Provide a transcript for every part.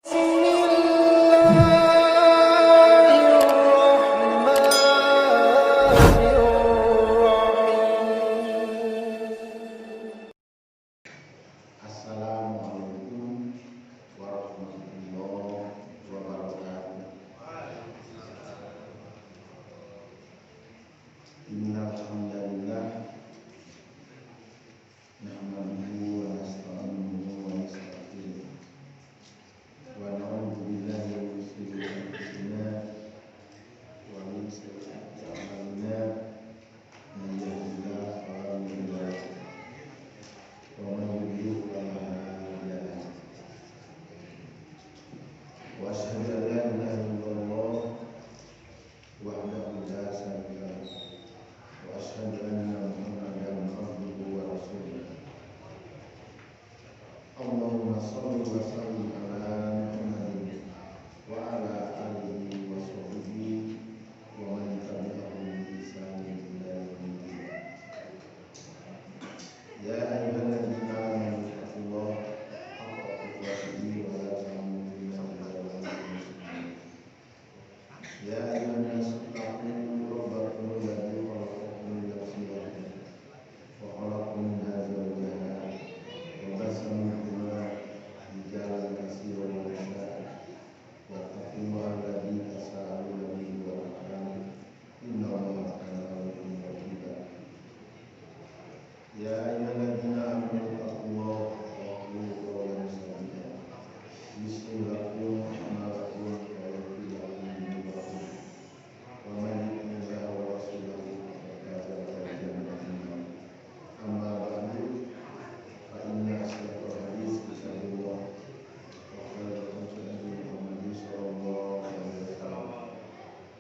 Bismillahirrahmanirrahim. Assalamualaikum warahmatullahi wabarakatuh. Innal hamdalillah nahmaduhu wa nasta'inuhu wa nastaghfiruh wa na'udzu billahi min shururi anfusina wa min sayyiati a'malina man yahdihillahu fala mudilla lahu wa man yudlil fala hadiya lahu. Wa asyhadu an la ilaha illallah wahdahu la syarika lahu wa asyhadu anna Muhammadan abduhu wa rasuluh. Allahumma shalli wa sallim ala Muhammadin wa ala alihi wa sahbihi wa man tabi'ahum bi ihsanin ila yaumil din. Ya ayyuhalladzina amanu taqullaha haqqa tuqatih wa la tamutunna illa wa antum muslimun. Ya ayyuhan nasu taqu rabbakum alladzi khalaqakum min nafsin wahidah wa khalaqa minha zawjaha wa bassa minhuma rijalan katsiran wa nisaa wattaqullaha alladzi tasaaluna bihi wal arham innallaha kana 'alaikum raqiba. Ya ayyuhalladzina amanu taqullaha wa qulu qawlan sadida yuslih lakum a'malakum wa yaghfir lakum dzunubakum wa man yuti'illaha wa rasulahu faqad faza fawzan 'azima. Amma ba'du, fa inna asdaqal hadits kitabullah wa khairal hadi Muhammadin sallallahu alaihi wasallam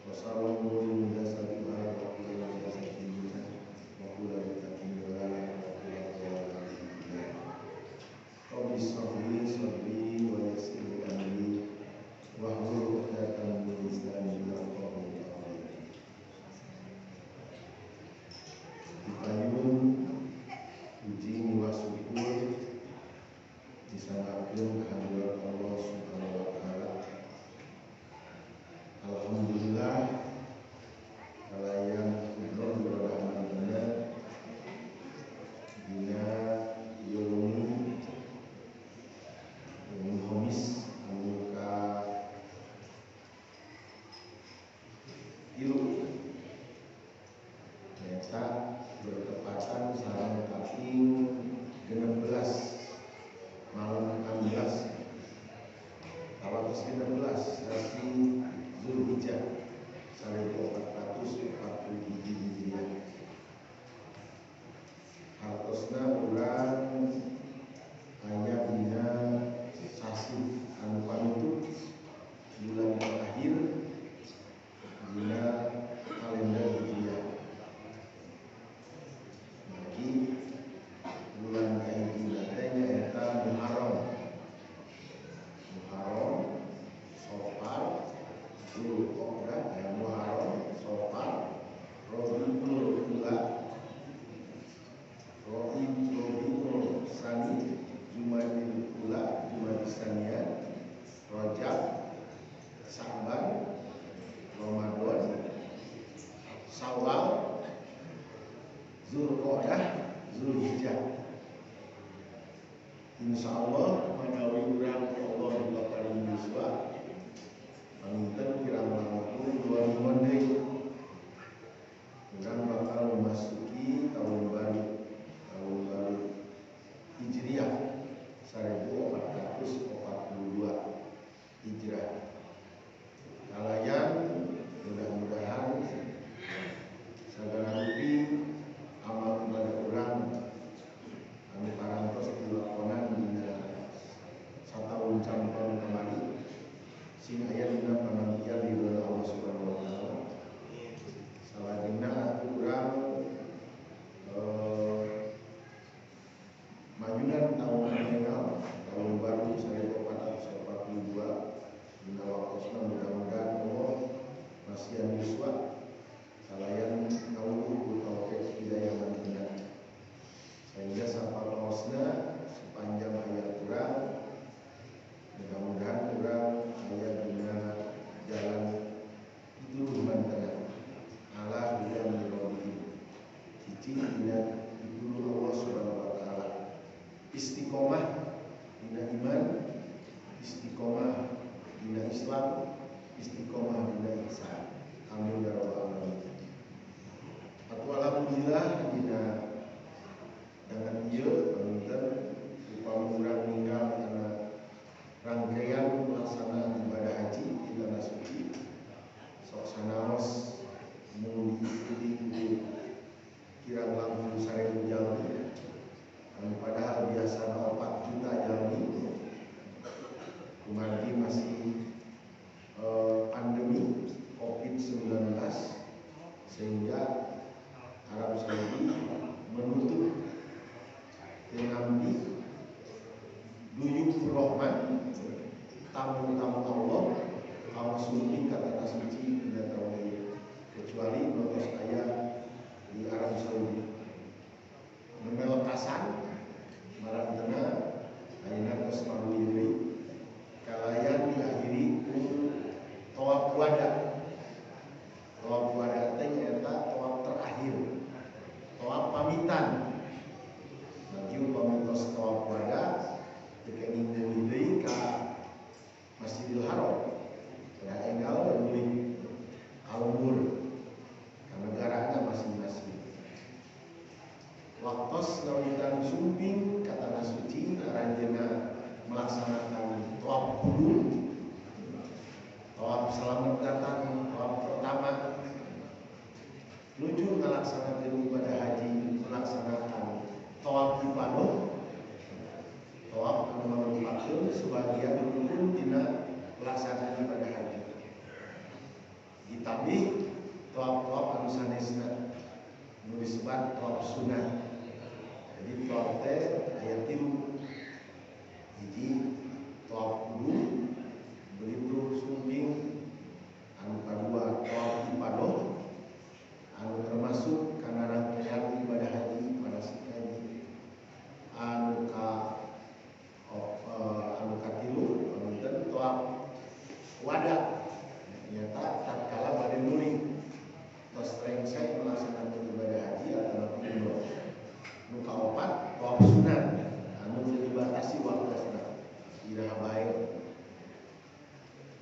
wa syarrul umuri muhdatsatuha wa kullu muhdatsatin bid'ah wa kullu bid'atin dhalalah wa kullu dhalalatin finnar. Rabbi shrah li sadri wa yassir li amri wahlul 'uqdatam min lisani yafqahu qawli. Dipayun puji miwah syukur disanggakeun kehadirat Allah Subhanahu wa taala. Alhamdulillah kalayan kudro rahmatna dina yaumi Khamis anu ka 3 nyaeta bertepatan sareng kaping 16 malam 16 tanggal 16 sasi Zulhijjah 1447 Hijriah. Hartosna urang aya dina sasi anu panutup bulan terakhir dina kalender Hijriah. Bagi bulan kahiji teh nyaeta Muharram. Muharram, Safar, Dzulqa'dah, Muharram, Safar, Rabiul Ula, Rabiul Tsani, Jumadil Ula, Jumadil Tsaniyah, Rajab, Sya'ban, Ramadan, Syawal, Zulqa'dah, Zulhijjah. Insyaallah manawi urang ku Allah dipaparin yuswa panginten kirang langkung 2 mingguan deui urang bakal memasuki tahun baru Hijriah 1442 Hijrah. Kalayan mudah-mudahan sagala rupi amal ibadah urang anu parantos dilakonan dina sataun campon kamari sing aya dina panampian di ridho Allah Subhanahu wa taala. Salajengna atuh urang majunan tahun enggal tahun baru 1442 dina waktosna mudah-mudahan Allah masihan yuswa kalayan ngawuh ku taufik hidayah lan benar sehingga sapalosna sepanjang hayat urang mudah-mudahan urang istiqomah dina Islam, istiqomah dina ihsan. Amin ya rabbal alamin. Atuh alhamdulillah dina dengan ieu panginten upami urang ninggal kana rangkaian pelaksanaan ibadah haji di tanah suci sok sanaos nu diikuti ku kirang langkung 1.000 jalmi, anu padahal biasana 4 juta jalmi. Kumargi masih pandemi COVID-19 sehingga Arab Saudi menutup tinampi duyufur rahman, tamu-tamu Allah kamu sumping ka tanah suci dina taun ieu, kecuali notos aya di Arab Saudi. Memelekasan marantena ayeuna tos maruli deui kalayan diakhiri ku tawaf wada. Tawaf wada teh nyaeta tawaf terakhir, tawaf pamitan. Bagi upami tos tawaf wada teu kenging deui deui ka Masjidil Haram, ya enggal deui ka lembur ka negarana masing-masing. Waktos ngawitan sumping ka tanah suci aranjeunna melaksanakan tawaf qudum, tawaf selamat datang, tawaf pertama nuju melaksanakan ibadah haji, melaksanakan tawaf ifadah, tawaf anu mangrupikeun sebagian rukun dina pelaksanaan ibadah haji. Ditambih tawaf-tawaf anu sanesna nu disebat tawaf sunah. Jadi tawaf teh aya 3. Hiji tawaf qudum, begitu sumping, anu kadua tawaf ifadah anu termasuk kana rangkaian ibadah haji manasik haji, anu ka anu katilu panginten tawaf wada nyaeta tatkala bade nuli tos rengsek melaksanakan ibadah haji atau umroh. Nu kaopat tawaf sunat anu teu dibatasi waktosna iraha bae.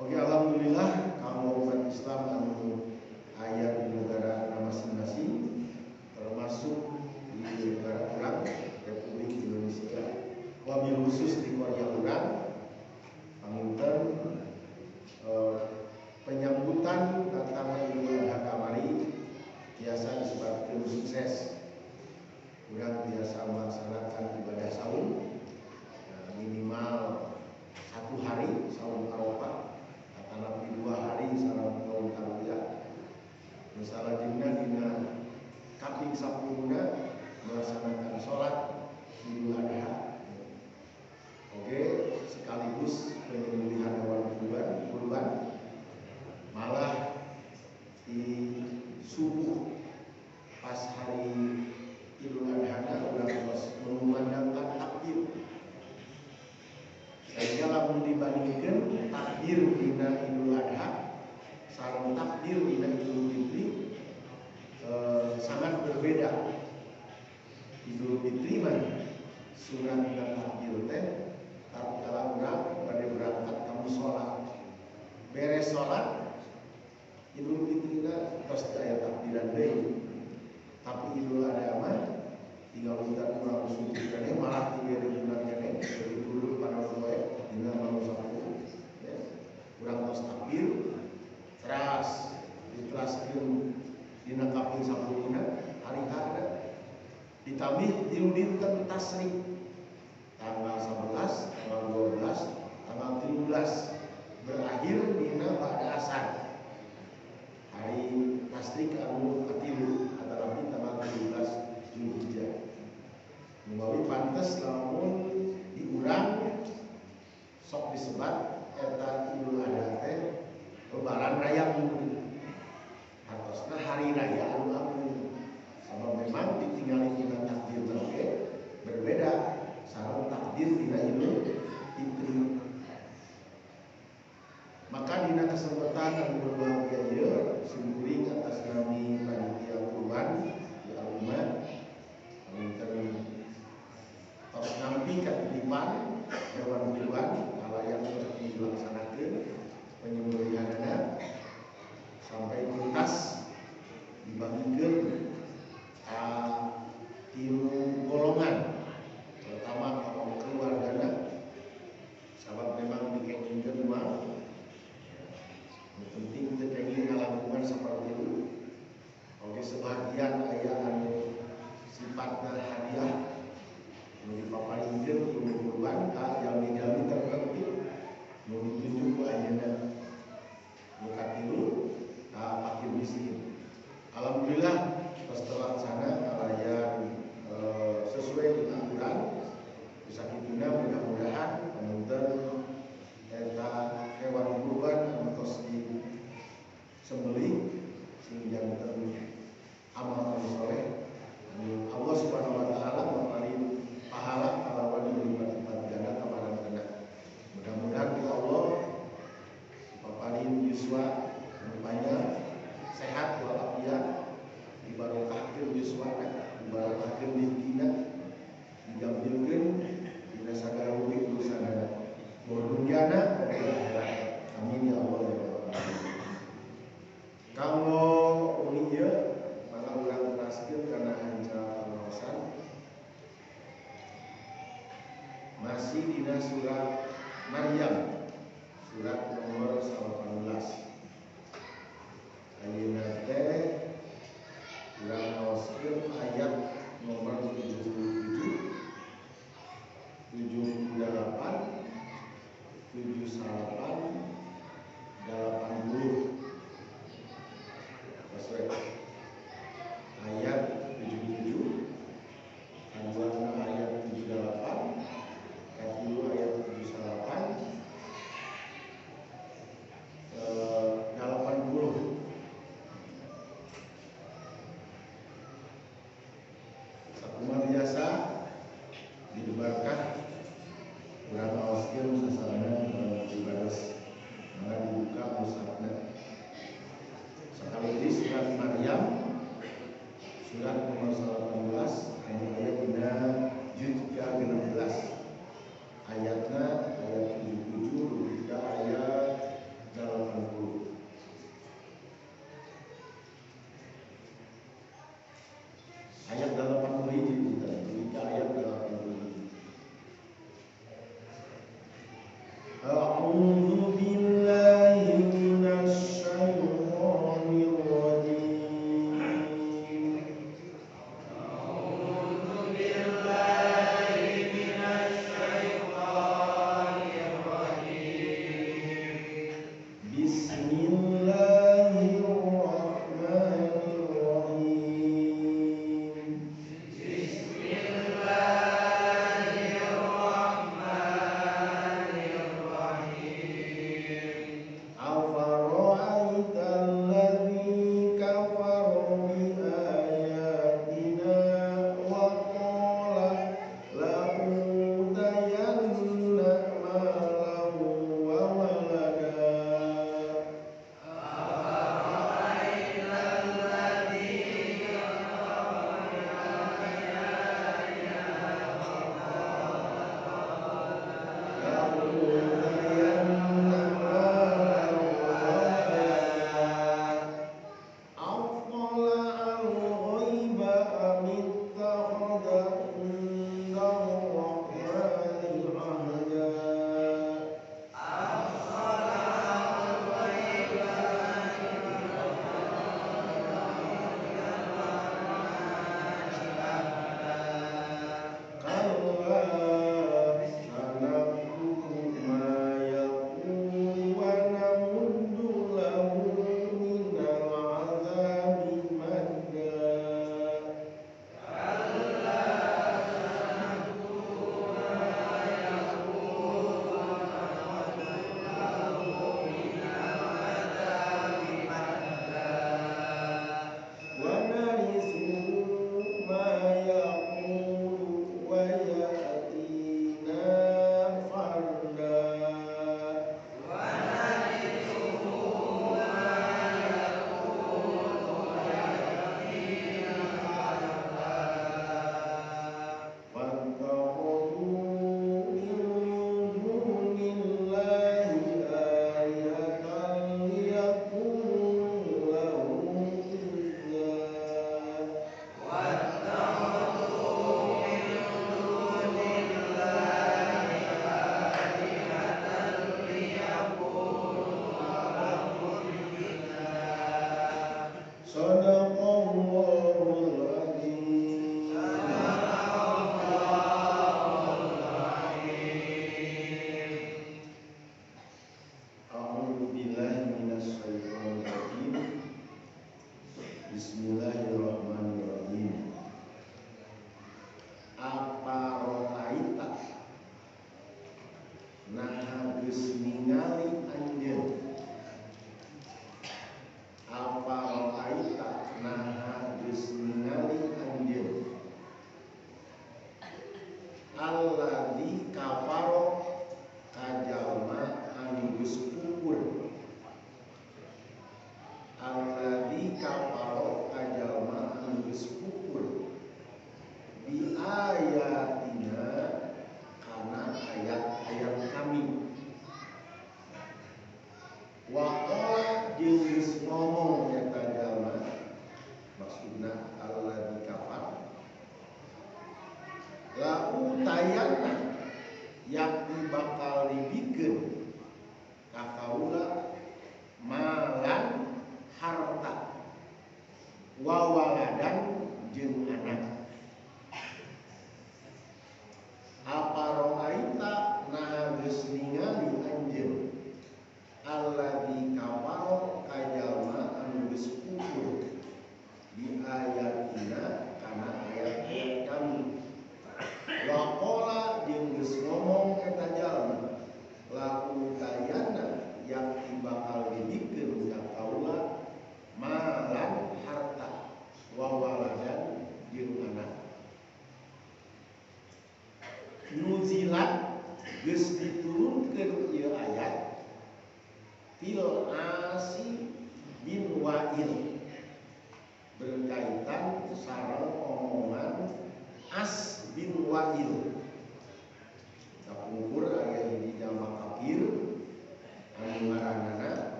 Oke, alhamdulillah kaum umat Islam anu aya di negara masing-masing termasuk di negara urang Republik Indonesia, wabil khusus di Korea urang panginten penyambutan datangna Idul Adha kamari biasa disebutkeun sukses. Urang biasa melaksanakan ibadah saum minimal 1 hari saum Arafah, atanapi 2 hari sareng saum Tarwiyah. Misalnya dina kaping 10 melaksanakan sholat Idul Adha. Oke, sekaligus penyembelihan hewan kurban. Malah di subuh pas hari Idul Adha urang tos mengumandangkan takbir. Sehingga lamun dibandingkeun takbir dina Idul Adha sareng takbir dina Idul Fitri sangat berbeda. Idul Fitri mah sunat dina takbir teh tatkala urang bade berangkat ka mushola. Beres salat Idul Fitrina tos aya takbiran deui. Tapi Idul Adha mah tinggal minta kurang subuh keneh malah dibere bulan keneh dari dulu pada poe dina malam Sabtu ya. Urang tos takbir teras diteraskeun dina kaping 10 hari hana ditambih 3 dinten tasrik tanggal 11, tanggal 12, tanggal 13 berakhir dina ba'da asar hari tasrik anu katilu atanapi tanggal 13 Zulhijjah. Numawi pantes lamun diurang sok disebat eta Idul Adha teh lebaran raya hartosna hari raya anu agung. Sabab memang ditinggali dina takdir oge berbeda sareng takdir dina Idul Fitri. Maka dina kesempatan anu berbahagia ieu simkuring atas nami panitia kurban di Al-Ummah panginten tos nampi katitipan hewan kurban kalayan tos Surat nomor 18. Ayeuna teh urang ngaoskeun ayat nomor 77, 78, 79, 80. Sesuai ayat 77, kaduana ayat 78, katilu ayat 79, 80. Sakumaha biasa didebarkan urang ngaoskeun sasarengan ibados. Mangga dibuka mushafna.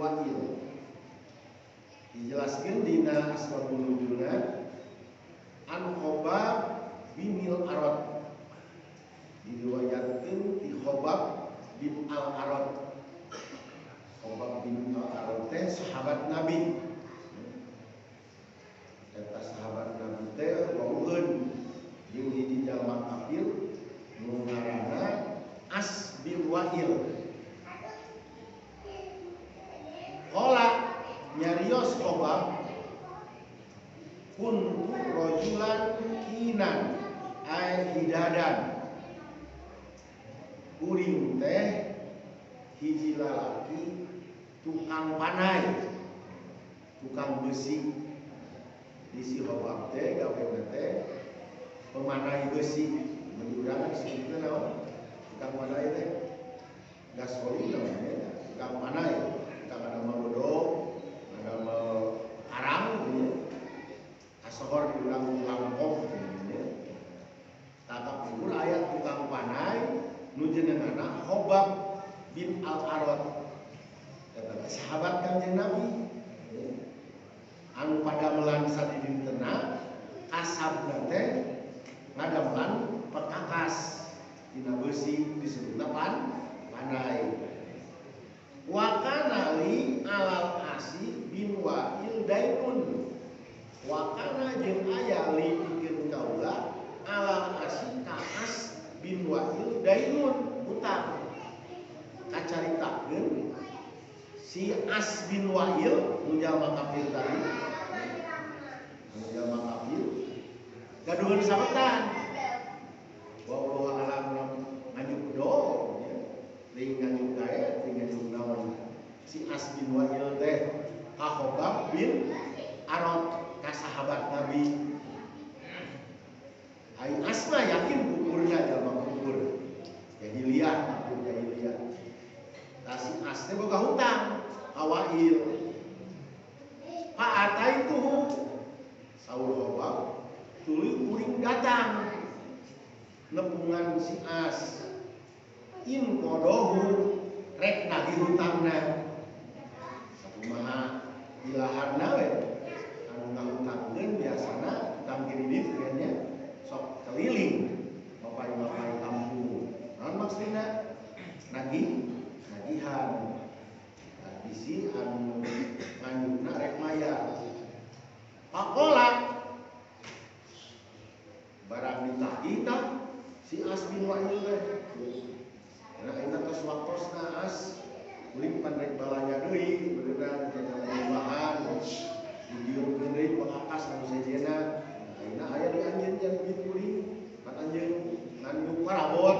Wa'il. Dijelaskeun dina asbabun nuzulna an Khobab binil Arad. Diriwayatkeun ti Khobab bin Al Arad. Khobab bin Al Arad teh sahabat Nabi. Eta sahabat Nabi teh wawuheun jeung hiji jalma kafir nu ngaranna As bin Wa'il. Qala nyarios Khobab kuntu rajulan kinan ay hidadan. Kuring teh hiji lalaki tukang panai, tukang besi. Di si Khobab teh gawena teh pemanai besi. Mun di urang disebutna naon? Tukang panai teh gasolin namanya, tukang panai, tukang ada bodog, ada arang gitu. Kasohor di urang Lampung gitu. Tata ukur aya tukang panai nu jenengna Khobab bin Al Arad. Eta sahabat Kanjeng Nabi. Anu padamelan sadidintena kasabna teh ngadamelan pekakas dina besi disebutna panai. Wa kana li alal asi bin Wa'il dainun. Wa kana jeung aya li pikeun kaula alal asi ka As bin Wa'il dainun hutang. Kacaritakeun si As bin Wa'il nu jalma kafir tadi, nu jalma kafir gaduheun sabetan. Wallahu alam nganjuk do ya. Teuing nganjuk gae, teuing nganjuk naon. Si As bin Wa'il teh ka Khobab bin Arad, ka sahabat Nabi. Ai Asma yakin kukurna jalma kukur. Jahiliyah, kafir jahiliyah. Tah si As teh boga hutang ka Wa'il. Fa ataituhu saur Khobab tuluy kuring datang nepungan si As. In kodohu rek nagih hutangna. Sakumaha ilaharna we anu ngahutangkeun biasana hutang kredit kan nya sok keliling mapai-mapai kampung. Naon maksudna? Nagih, nagihan. Nah, bisi anu nganyukna rek mayar. Pakola barang ditagih tah si As bin Wa'il teh. Karena ayeuna tos waktosna As kuring pan rek balanja deui beureunan kana bahan didiurkeun deui pakakas anu sejenna. Ayeuna aya di anjeun jang duit kuring pan anjeun nganyuk parabot.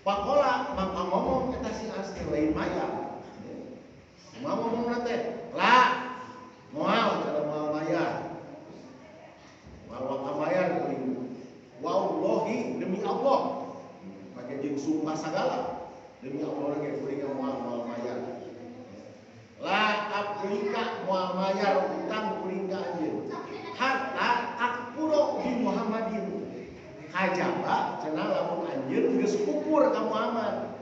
Pakola mangka ngomong eta si As teh lain mayar. Kumaha ngomongna teh? La moal cara moal mayar. Moal waka mayar kuring. Wallahi demi Allah. Pake jeung sumpah sagala. Demi Allah ge kuring moal moal mayar. La aplika moal mayar utang kuring ka anjeun. Hatta takfuro bi Muhammadin. Kajaba cenah lamun anjeun geus kufur ka Muhammad.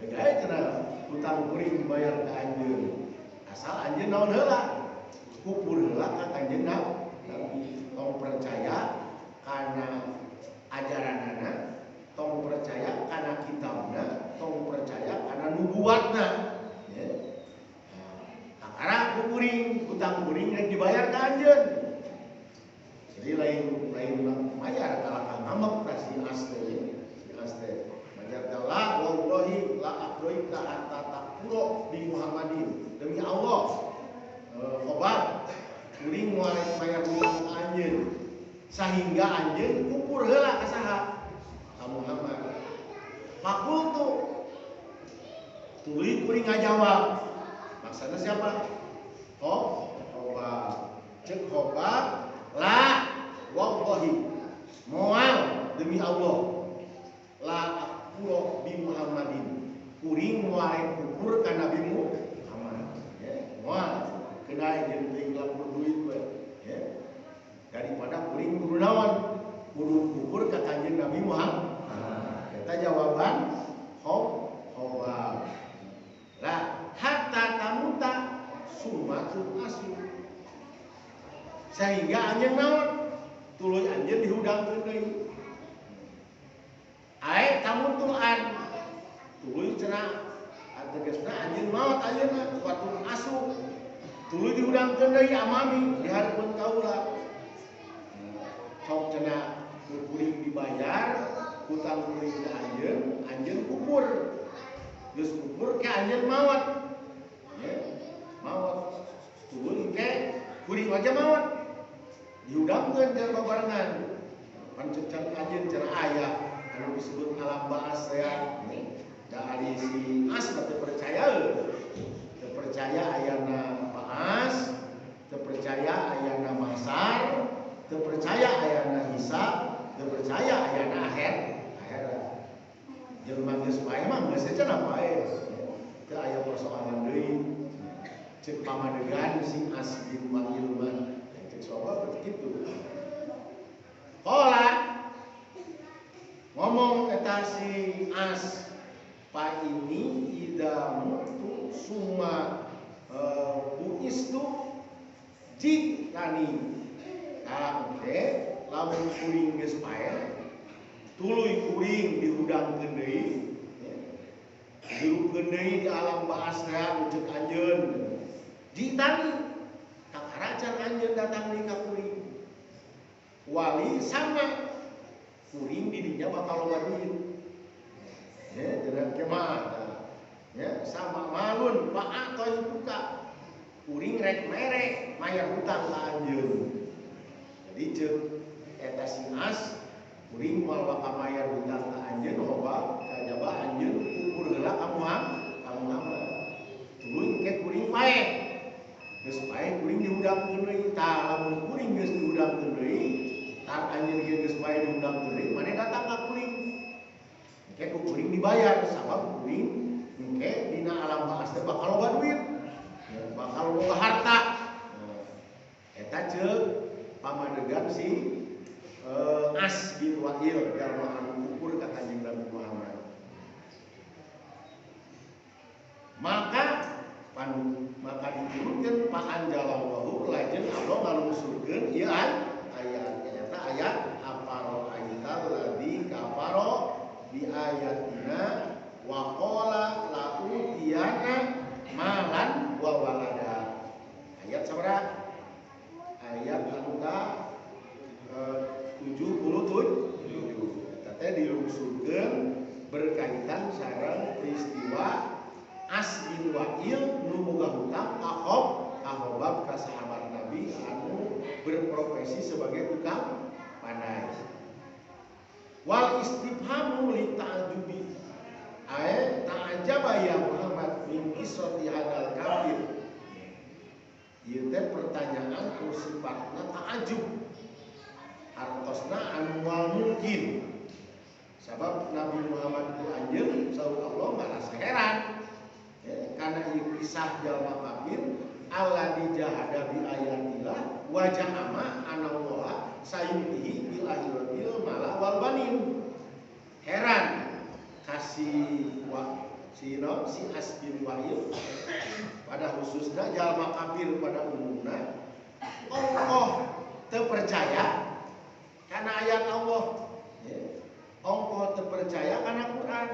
Gae cenah utang kuring dibayar ka anjeun. Asal anjeun naon heula? Kufur heula ka Kanjeng Nabi. Tong percaya kana ajaranana, tong percaya kana kitabna, tong percaya kana nubuatna. Ya. Nah, kakara kuring utang kuring rek dibayar ka anjeun. Jadi lain lain mayar kalakah ngambek tah si As teh. Si As teh majar teh la wallahi la aqroika hatta takfuro bi Muhammadin. Demi Allah, Khobab kuring moal mayar utang anjeun sehingga anjeun kufur heula ka saha? Ka Muhammad. Fakultu tuluy kuring ngajawab. Maksudna siapa? Khobab. Ceuk Khobab la wallahi moal demi Allah la akfuro bi Muhammadin. Kuring moal kufur ka Nabi Muhammad. Ya, moal kena jeung teuing lapur duit we. Ya. Daripada kuring kudu naon? Kudu kufur ka Kanjeng Nabi Muhammad. Eta jawaban Khobab. Lah Sehingga anjeun naon? Tuluy anjeun dihudangkeun deui. Ae tamuntulan. Tuluy cenah tegasna anjeun maot ayeuna waktu asup. Tuluy dihudangkeun deui amami di hareupeun kaula. Sok cenah kuring dibayar hutang kuring ka anjeun, anjeun kupur. Geus kupur ke anjeun maot. Ya, maot. Tuluy ke kuring aja maot. Dihudangkeun jar babarengan. Pan cek anjeun cenah aya anu disebut alam baas ya. Da ari si As mah teu percaya. Teu percaya ayana baas, teu percaya ayana mahsar, teu percaya ayana hisab, teu percaya ayana akhirat. Jelema geus paeh mah geus cenah paeh. Teu aya persoalan deui. Cek pamadegan si As bin Wa'il mah cek sapa begitu. Qala ngomong eta si As, pa ini ida mutu summa buistu jitani. Tah teh lamun kuring geus paeh tuluy kuring dihudangkeun deui, dirupkeun deui di alam baas teh ceuk anjeun. Jitani kakaracan anjeun datang deui ka kuring. Wali sama kuring didinya bakal loba duit. Ya, jangan kemah. Ya, sama malun pak atau buka. Kuring rek merek mayar hutang ka anjeun. Jadi ceuk eta si As kuring moal bakal mayar hutang ka anjeun loba kajaba anjeun kupur heula ka Muhammad. Tuluy ke kuring paeh. Geus paeh kuring dihudangkeun deui. Tah lamun kuring geus dihudangkeun deui, tar anjeun ge geus paeh dihudangkeun deui, maneh datang ka kuring. Engke ku kuring dibayar sabab kuring engke dina alam baas teh bakal loba duit, bakal loba harta. Eta ceuk pamadegan si As bin Wa'il jalma anu kupur ka Kanjeng Nabi Muhammad. Maka maka diturunkeun pa anjalallahu lajeng Allah ngalungsurkeun ieu ayat eta ayat afaro aital ladzi kafaro bi ayatina wa qala la utiyana malan wa walada. Ayat sabaraha? Ayat anu ka 77. Eta teh dilungsurkeun berkaitan sareng peristiwa As bin Wa'il nu boga hutang ka Hobab ka sahabat Nabi anu berprofesi sebagai tukang pandai. Wal istifhamu li ta'ajubi ay ta'ajaba ya Muhammad min qissati hadal kafir. Ieu teh pertanyaan anu sifatna ta'ajub. Artosna anu moal mungkin. Sabab Nabi Muhammad ku anjeun saur Allah ngarasa heran. Ya, karena ieu kisah jalma kafir alladzi jahada bi ayatillah wa ja'ama anallaha sayutihi bil akhiratil mala wal banin. Heran kasih si As bin Wa'il pada khususnya jalma kafir pada umumna ongkoh teu percaya karena ayat Allah, ya. Ongkoh teu percaya karena Quran,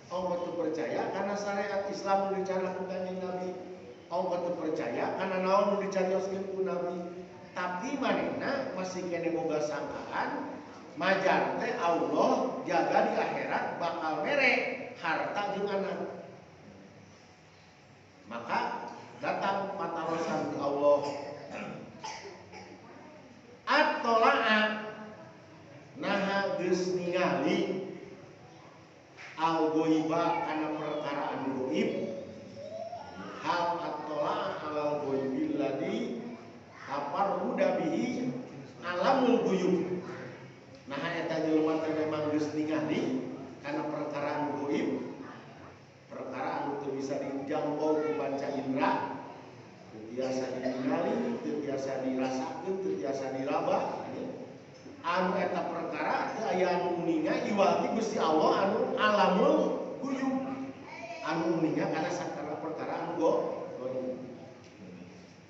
ongkoh teu percaya karena syariat Islam nu dicandak ku Kanjeng Nabi, ongkoh teu percaya karena naon nu dicarioskeun ku Nabi. Tapi manehna masih kene boga sangkaan majar teh Allah jaga di akhirat bakal mere harta jeung anak. Maka datang patarosan di Allah. At-tola'a naha geus ningali al-ghaiba kana perkara anu gaib. Hal at-tola'a alal ghaibil ladzi tafarruda bihi alamul ghuyub. Nah eta jelema teh memang geus ningali kana perkara anu gaib, perkara anu teu bisa dijangkau ku panca indra, teu tiasa ditingali, teu tiasa dirasakeun, teu tiasa diraba. Anu eta perkara teu aya anu uninga iwal ti Gusti Allah anu alamul ghuyub. Anu uninga kana sakara perkara anu gaib.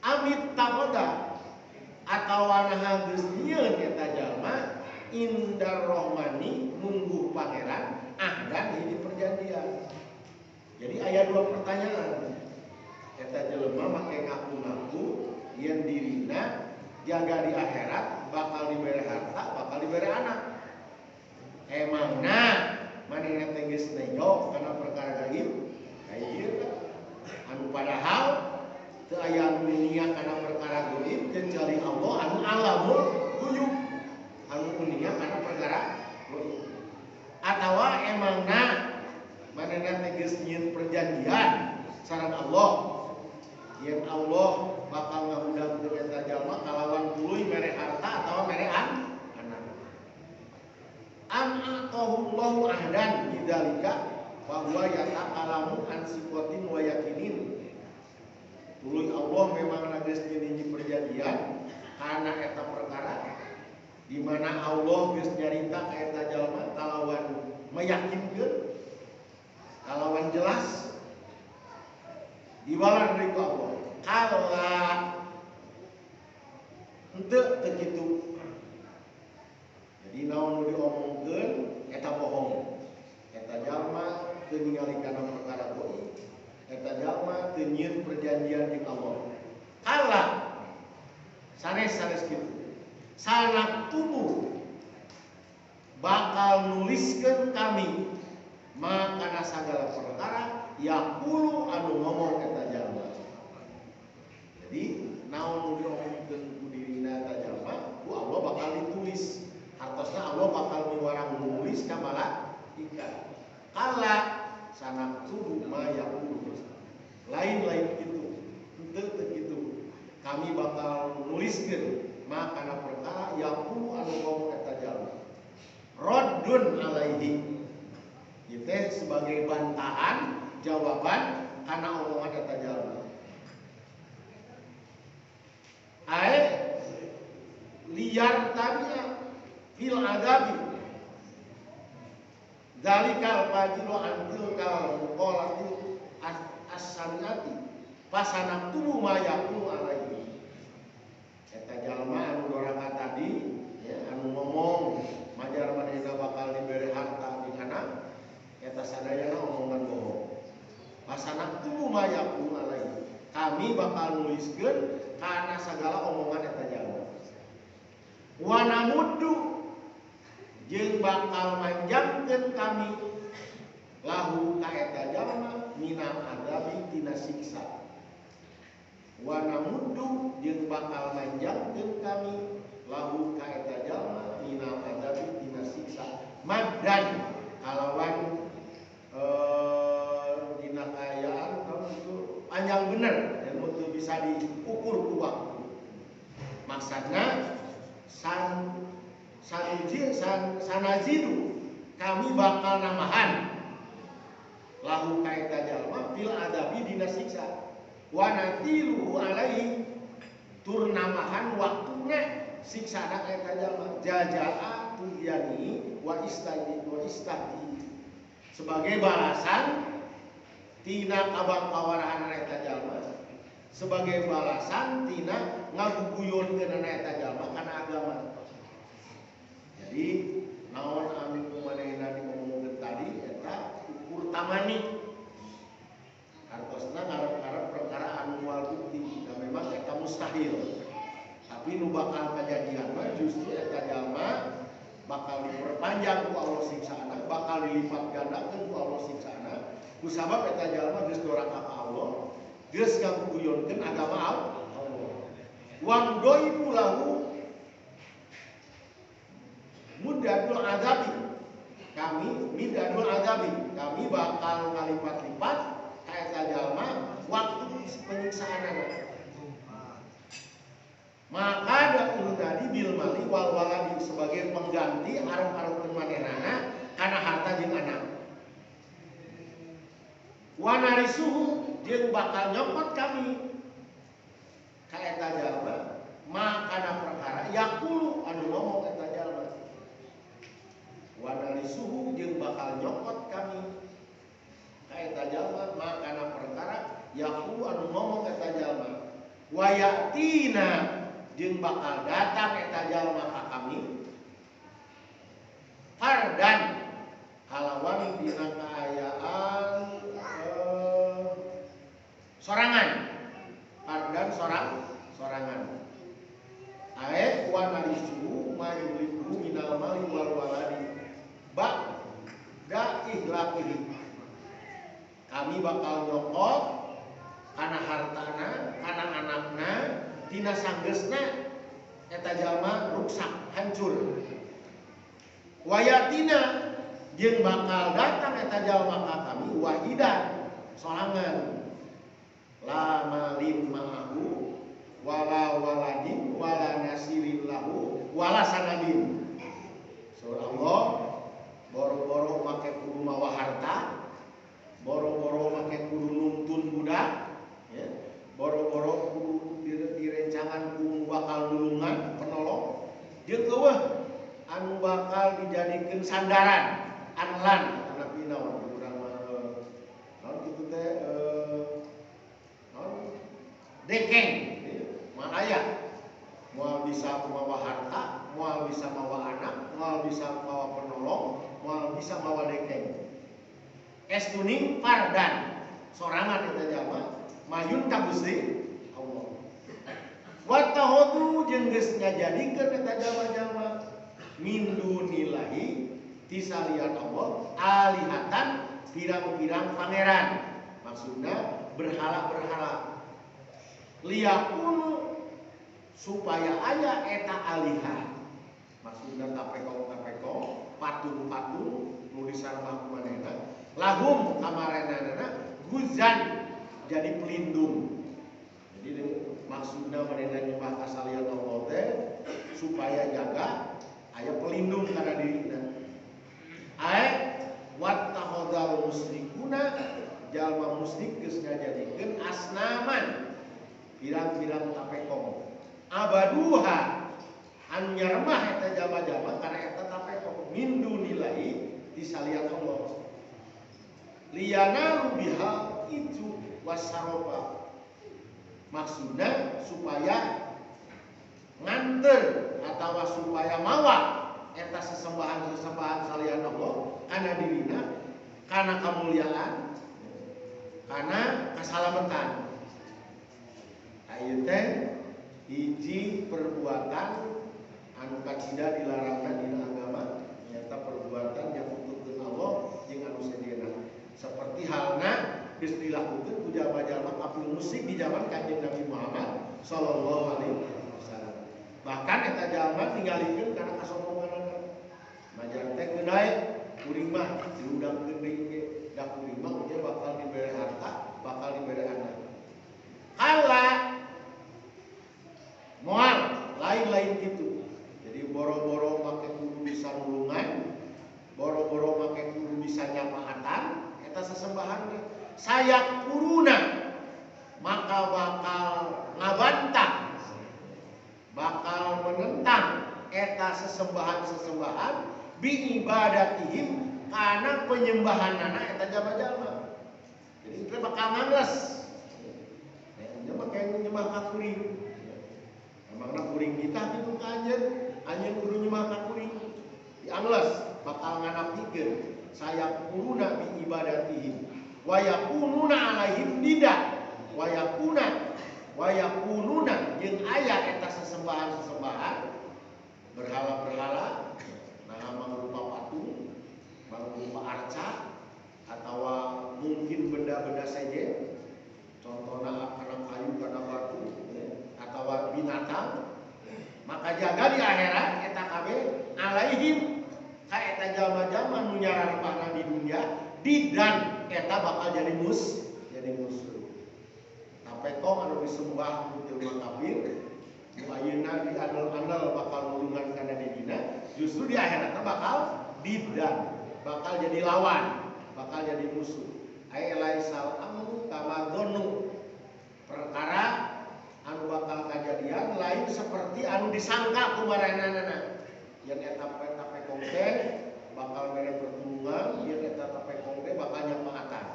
Amit takoda atawa Atawa naha geus nyieun eta jalma indar rohmani mungguh pangeran ahdan hiji perjanjian. Jadi aya dua pertanyaan. Eta jelema make ngaku-ngaku yen dirina jaga di akhirat bakal dibere harta, bakal dibere anak. Emangna manehna teh geus nejo kana perkara gaib? Ka ieu anu padahal teu aya anu dunia kana perkara gaib kecuali Allah anu alamul guyub. Anu dunia kana perkara gaib. Atawa emangna manehna teh geus nyieun perjanjian sareng Allah yen Allah bakal ngahudangkeun eta jalma kalawan tuluy mere harta atawa mere anak. Am atahullahu ahdan bidzalika fa huwa yatakalamu an sifatin wa yakinin. Tuluy Allah memang geus nyieun hiji perjanjian kana eta perkara di mana Allah geus nyarita ka eta jalma kalawan meyakinkeun kalawan jelas diwalar deui ku Allah. Kala henteu teu kitu. Jadi naon nu diomongkeun eta bohong. Eta jalma teu ningali kana perkara gaib. Eta jalma teu nyieun perjanjian jeung Allah. Kala sanes-sanes kitu. Sanak tubuh bakal nuliskeun kami makana sagala perkara yaqulu anu ngomong eta jalma. Jadi naon nu diomongkeun ku dirina eta jalma ku Allah bakal ditulis. Hartosna Allah bakal miwarang nulis ka malaikat. Kala sanak tubuh ma yaqulu. Lain-lain kitu. Henteu teu kitu. Kami bakal nuliskeun makana perkara yaqulu anu ngomong eta jalma. Raddun alaihi. Ieu teh sebagai bantahan jawaban kana omongan eta jalma. Ae liar tabi'a fil adabi dalikal fajiru antil kal muqalati as-samiati pasanaktubu ma yaqulu alaihi. Eta jalma anu doraka tadi ya, anu ngomong majar manehna bakal dibere harta jeung anak eta sadayana omongan bohong. Pasanaktubu ma yaqulu alaihi. Kami bakal nuliskeun kana sagala omongan eta jalma. Wa namuddu jeung bakal manjangkeun kami lahu ka eta jalma minal adabi tina siksa. Wa namuddu jeung bakal manjangkeun kami lahu ka eta jalma minal adabi tina siksa. Maddan kalawan dina kaayaan itu panjang bener dan itu bisa diukur ku waktu. Maksudna sanazidu kami bakal namahan lahu ka eta jalma fil adabi dina siksa. Wa natiluhu alaihi tur namahan waktuna siksana ka eta jalma jajaa tuhyani wa istahdi wa istahdi sebagai balasan tina kabangkawarahan eta jalma, sebagai balasan tina ngaguguyonkeun eta jalma kana agama. Jadi naon anu manehna diomongkeun tadi eta ukur tamani. Hartosna ngarep-ngarep perkara anu moal bukti, da memang eta mustahil. Tapi nu bakal kajadian mah justru eta jalma bakal diperpanjang ku Allah siksana, bakal dilipat gandakeun ku Allah siksana. Ku sabab eta jalma geus doraka ka Allah, geus ngaguguyonkeun agama Allah. Wa doibu lahu mudadul azabi. Kami midadul azabi. Kami bakal ngalipat-lipat ka eta jalma waktu penyiksaanana. Maka da tadi bil mali wal waladi sebagai pengganti arep-arep manehna kana harta jeung anak. Wa narisuhu jeung bakal nyokot kami ka eta jalma makana perkara yaqulu anu ngomong eta jalma. Wa narisuhu jeung bakal nyokot kami ka eta jalma makana perkara yaqulu anu ngomong eta jalma. Wa yatina jeung bakal datang eta jalma ka kami fardan kalawan dina kaayaan sorangan fardan sorangan ae wa narisu ma yuliku minal mali wal waladi ba'da ihlaqihi kami bakal nyokot kana hartana kana anakna tina sanggeusna eta jalma ruksak hancur wayatina jeung bakal datang eta jalma ka kami wahidan sorangan la malin ma'ahu wala waladin wala nasirin lahu wala sanadin. Surah Allah boro-boro make kudu mawa harta, boro-boro make kudu nuntun budak, ya. Boro-boro kudu direncangan ku bakal nulungan penolong, jeung eueuh anu bakal dijadikeun sandaran, anlan tapi naon urang mah naon kitu teh naon dekeng moal aya, moal bisa mawa harta, moal bisa mawa anak, moal bisa mawa penolong, moal bisa mawa dekeng. Es tuning fardan sorangan eta jalma mayun ka Gusti Allah. Wa tahodu jeung geus ngajadikeun eta jalma-jalma min dunillahi ti salian Allah alihatan pirang-pirang pangeran. Maksudna berhala-berhala. Liyakunu supaya aya eta alihah. Maksudna tapekong-tapekong, patung-patung nu disarembah ku manehna, lahum kamarenana guzan jadi pelindung. Jadi maksudna manehna nyembah ka salian Allah teh supaya jaga aya pelindung kana dirina. Ae wattakhadhal musyrikuna jalma musyrik geus ngajadikeun asnaman pirang-pirang tapekong. Abaduha anu nyaremah eta jalma-jalma kana eta tapekong min dunillahi ti salian Allah. Liyanalu biha itu wasaroba. Maksudna supaya nganter atau supaya mawa eta sesembahan-sesembahan salian Allah kana dirina, kana kemuliaan, kana kasalamatan. Ieu teh hiji perbuatan anu kacida dilarangna dina agama, nyata perbuatan yang nuturkeun Allah jeung anu sejenna. Seperti halna geus dilakukeun ku jalma-jalma kafir musyrik di zaman Kanjeng Nabi Muhammad sallallahu alaihi wasallam. Bahkan eta jalma ningalikeun kana kasombonganna. Majar teh geunai kuring mah diundangkeun deui ge, da kuring mah nya bakal dibere harta, bakal dibere anak. Kala moal lain-lain gitu. Jadi boro-boro make kudu bisa nulungan, boro-boro make kudu bisa nyapaatan, eta sesembahan teh. Saya kuruna maka bakal ngabantah, bakal menentang eta sesembahan-sesembahan bi ibadatihim kana penyembahanana eta jalma-jalma. Jadi itu bakal ngangles. Nya make nyembah ka kuring. Emangna kuring kita kitu ka anjeun, anjeun kudu nyembah ka kuring. Diangles bakal nganapikeun saya kuruna bi ibadatihim wa yakununa alaihim dida wa yakuna wa yakununa jeung aya eta sesembahan-sesembahan berhala-berhala nah mangrupa patung, mangrupa arca atawa mungkin benda-benda sejen, contohna kana kayu, kana batu atawa binatang, maka jaga di akhirat eta kabeh alaihim ka eta jalma-jalma nu nyararembahna di dunia didan eta bakal jadi musuh. Tapekong anu disembah ku jelema kafir nu ayeuna diandel-andel bakal nulungan kana dirina, justru di akhiratna bakal didan, bakal jadi lawan, bakal jadi musuh. Ai laisal amru kama dzannu, perkara anu bakal kajadian lain seperti anu disangka ku maranehna. Yen eta tapekong teh bakal mere pertulungan, yen eta tapekong teh bakal nyapaatan.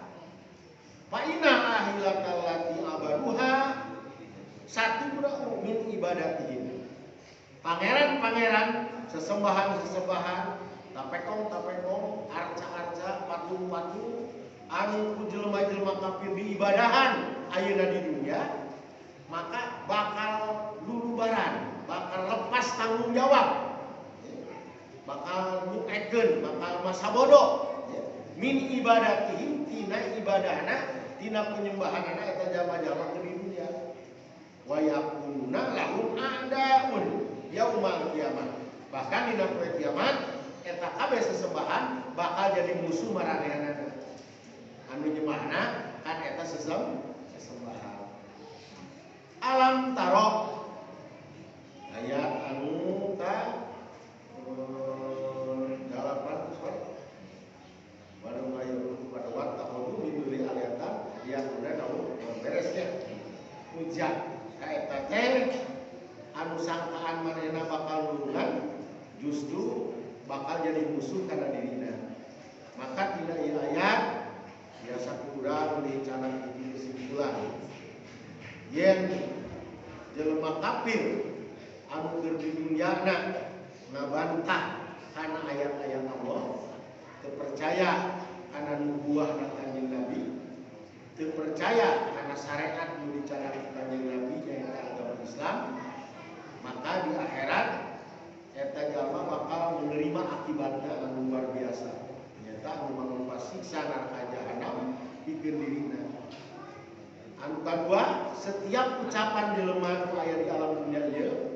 Fa inna ahilatal lati abaduha satu min ibadatihim. pangeran sesembahan-sesembahan tapekong-tapekong arca-arca patung-patung anu ku jelema-jelema kafir diibadahan ayeuna di dunia maka bakal lulubaran, bakal lepas tanggung jawab, bakal nyuekeun, bakal masa bodoh min ibadatihim tina ibadahna tina penyembahanana eta jalma-jalma di dunia wa yakununa lahum a'daun yaumal kiamat. Bahkan dina poe kiamat eta kabeh sesembahan bakal jadi musuh maranehanana. Anu nyembahna kan eta sesembahan. Alam taro ayat anu ka 8 sorry. Baru bayu pada waktu tahu min aliyatan yang udah tahu beresnya. Hujah ka eta teh anu sangkaan manehna bakal nulungan justru bakal jadi musuh karena dirina. Maka tidak ieu ayat biasa kurang dicanak hiji kesimpulan. Yen jelema kafir anu keur di dunyana ngabantah kana ayat-ayat Allah, teu percaya kana nubuahna Kanjeng Nabi, teu percaya kana syariat nu dicanang Kanjeng Nabi nyaeta agama Islam, maka di akhirat eta jalma bakal menerima akibatna anu luar biasa. Nyaeta anu mangrupa siksa neraka jahanam pikeun dirina. Anu kadua, setiap ucapan jelema nu aya di alam dunia ieu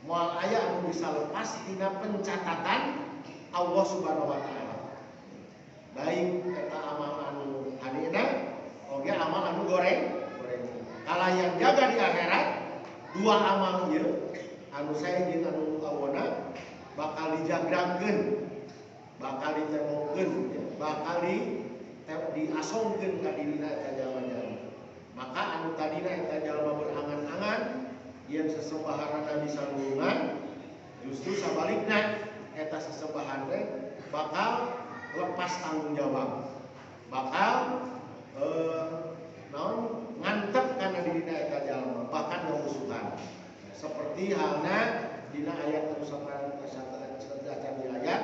moal aya anu bisa lepas tina pencatatan Allah Subhanahu wa taala. Baik eta amal anu hadena oge amal anu goreng. Kalayan jaga di akhirat dua amal ieu anu sae jeung anu awona bakal dijagrangkeun, bakal ditemokeun, bakal diasongkeun ka dirina eta jalma-jalma. Maka anu tadina eta jalma berangan-angan yen sesembahanna bisa nulungan, justru sabalikna eta sesembahan teh bakal lepas tanggung jawab, bakal naon ngantep kana dirina eta jalma, bahkan ngamusuhan. Seperti halna dina ayat anu sacan di ayat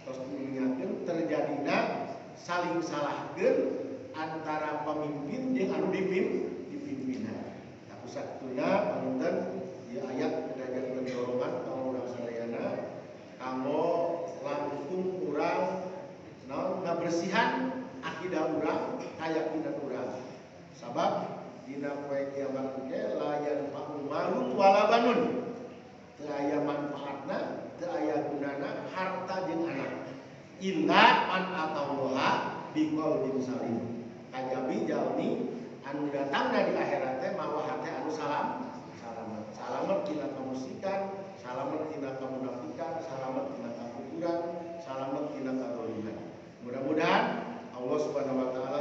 tos diingatkeun terjadina saling salahkeun antara pemimpin jeung anu dipimpinan. Aku satuna panginten ieu ayat kedah dorongan kanggo urang sadayana kanggo langkung urang naon ngabersihan akidah urang, kayakinan urang. Sabab dina poe kiamat ge la yanfa'u malun wala banun. Teu aya manfaatna, teu aya gunana harta jeung anak. Illa man atallaha biqalbin salim. Kajabi jalmi anu datangna di akhirat teh mawa hate anu salamet. Salamet tina kamusyrikan, salamet tina kamunafikan, salamet tina kakufuran, salamet tina kadzaliman. Mudah-mudahan Allah Subhanahu wa taala